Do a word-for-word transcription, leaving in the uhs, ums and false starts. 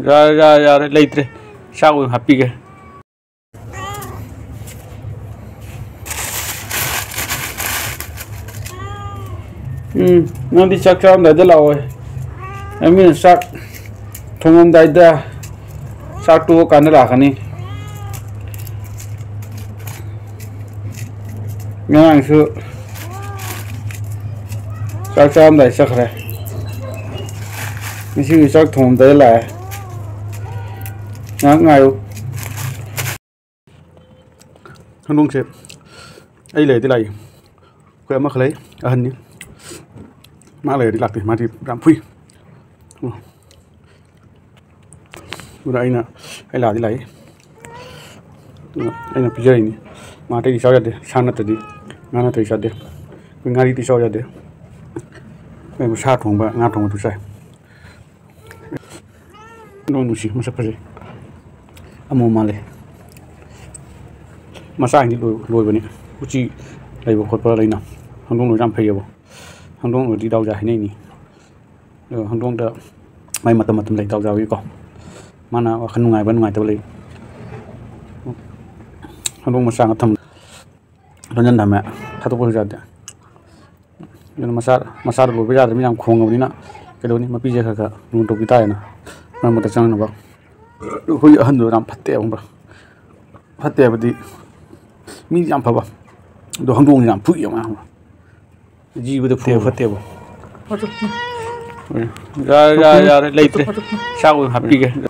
ꯌꯥꯔꯦ, ꯌꯥꯔꯦ, ꯌꯥꯔꯦ, ꯂꯩꯇ꯭ꯔꯦ꯫ ꯆꯥꯛ ꯑꯣꯏꯅ ꯍꯥꯞꯄꯤꯒꯦ꯫ ꯎꯝ, ꯅꯪꯗꯤ ꯆꯥꯛ ꯆꯥꯔꯝꯗꯥꯏꯗ ꯂꯥꯛꯑꯣ꯫ ꯑꯩ ꯃꯤꯅ ꯆꯥꯛ ꯊꯣꯡꯉꯝꯗꯥꯏꯗ, ꯆꯥꯛ ꯇꯣꯛꯑꯀꯥꯟꯗ ꯂꯥꯛꯀꯅꯤ꯫ ꯉꯔꯥꯡꯁꯨ ꯆꯥꯛ ꯆꯥꯔꯝꯗꯥꯏ ꯆꯠꯈ꯭ꯔꯦ꯫ ꯉꯁꯤꯒꯤ ꯆꯥꯛ ꯊꯣꯡꯉꯝꯗꯥꯏꯗ ꯂꯥꯛꯑꯦ꯫ ꯉꯥꯏꯍꯥꯛ ꯉꯥꯏꯌꯨ꯫ ꯍꯧꯗꯣꯡꯁꯦ ꯑꯩ ꯂꯩꯔꯗꯤ ꯂꯥꯛꯏ꯫ ꯑꯩꯈꯣꯏ ꯑꯃꯈꯛ ꯂꯩ, ꯑꯍꯟꯅꯤ꯫ ꯃꯥ ꯂꯩꯔꯗꯤ ꯂꯥꯛꯇꯦ, ꯃꯥꯗꯤ ꯌꯥꯝ ꯐꯨꯏ꯫ ꯑꯗꯨꯗ ꯑꯩꯅ, ꯑꯩ ꯂꯥꯛꯑꯗꯤ ꯂꯥꯛꯏ꯫ ꯑꯗꯨꯅ ꯑꯩꯅ ꯄꯤꯖꯔꯤꯅꯤ꯫ ꯃꯥ ꯑꯇꯩꯗꯤ ꯆꯥꯎ ꯌꯥꯗꯦ, ꯁꯥ ꯅꯠꯇ꯭ꯔꯗꯤ, ꯉꯥ ꯅꯠꯇ꯭ꯔꯗꯤ ꯆꯥꯗꯦ꯫ ꯑꯩꯈꯣꯏ ꯉꯥꯔꯤꯗꯤ ꯆꯥꯎ ꯌꯥꯗꯦ꯫ ꯑꯩꯕꯨ ꯁꯥ ꯊꯣꯡꯕ, ꯉꯥ ꯊꯣꯡꯕꯗꯨ ꯆꯥꯏ꯫ ꯅꯣꯡ ꯅꯨꯡꯁꯤ, ꯃꯁꯛ ꯐꯖꯩ꯫ ꯑꯃꯣꯝ ꯃꯥꯜꯂꯦ꯫ ꯃꯆꯥꯁꯤꯡꯗꯤ ꯂꯣꯏ-, ꯂꯣꯏꯕꯅꯤ꯫ ꯎꯆꯤ ꯂꯩꯕ ꯈꯣꯠꯄ ꯂꯩꯅ꯫ ꯍꯧꯗꯣꯡ ꯂꯣꯏꯕꯁꯦ ꯌꯥꯝ ꯐꯩꯌꯦꯕ꯫ ꯍꯧꯗꯣꯡ ꯂꯣꯏꯔꯗꯤ ꯗꯥꯎ ꯌꯥꯏ ꯍꯥꯏꯅꯩꯅꯤ꯫ ꯑꯗꯣ ꯍꯧꯗꯣꯡꯗ ꯃꯥꯏ ꯃꯇꯝ ꯃꯇꯝ ꯂꯩ, ꯗꯥꯎ ꯌꯥꯎꯏꯀꯣ꯫ ꯃꯥꯅ ꯋꯥꯈꯜ ꯅꯨꯡꯉꯥꯏꯕ ꯅꯨꯡꯉꯥꯏꯇꯕ ꯂꯩ꯫ ꯍꯧꯗꯣꯡ ꯃꯆꯥ ꯉꯥꯛ ꯊꯝ-, ꯂꯣꯟꯁꯤꯟ ꯊꯝꯃꯦ, ꯊꯥꯗꯣꯛꯄꯁꯨ ꯌꯥꯗꯦ꯫ ꯑꯗꯨꯅ ꯃꯆꯥ, ꯃꯆꯥꯗꯣ ꯂꯣꯏꯕ ꯌꯥꯗ꯭ꯔꯕꯅꯤꯅ ꯌꯥꯝ ꯈꯣꯡꯉꯕꯅꯤꯅ ꯀꯩꯗꯧꯅꯤ, ꯃꯄꯤꯁꯦ ꯈꯔ ꯈꯔ ꯂꯨꯅ ꯇꯧꯕꯤ ꯇꯥꯔꯦꯅ ꯃꯔꯛ ꯃꯔꯛꯇ ꯆꯪꯅꯕ꯫ ꯑꯩꯈꯣꯏꯒꯤ ꯑꯍꯟꯗꯣ ꯌꯥꯝ ꯐꯠꯇꯦ ꯈꯪꯕ꯭ꯔꯥ? ꯐꯠꯇꯦ ꯍꯥꯏꯕꯗꯤ ꯃꯤꯗꯤ ꯌꯥꯝ ꯐꯕ, ꯑꯗꯣ ꯍꯧꯗꯣꯡꯁꯦ ꯌꯥꯝ ꯐꯨꯏꯌꯦ ꯃꯥ ꯈꯪꯕ꯭ꯔꯥ? ꯖꯤꯕꯗ ꯐꯨꯕ ꯐꯠꯇꯦꯕ꯫ ꯌꯥꯔꯦ, ꯌꯥꯔꯦ, ꯌꯥꯔꯦ, ꯂꯩꯇ꯭ꯔꯦ꯫ ꯆꯥꯛ ꯑꯣꯏꯅ ꯍꯥꯞꯄꯤꯒꯦ꯫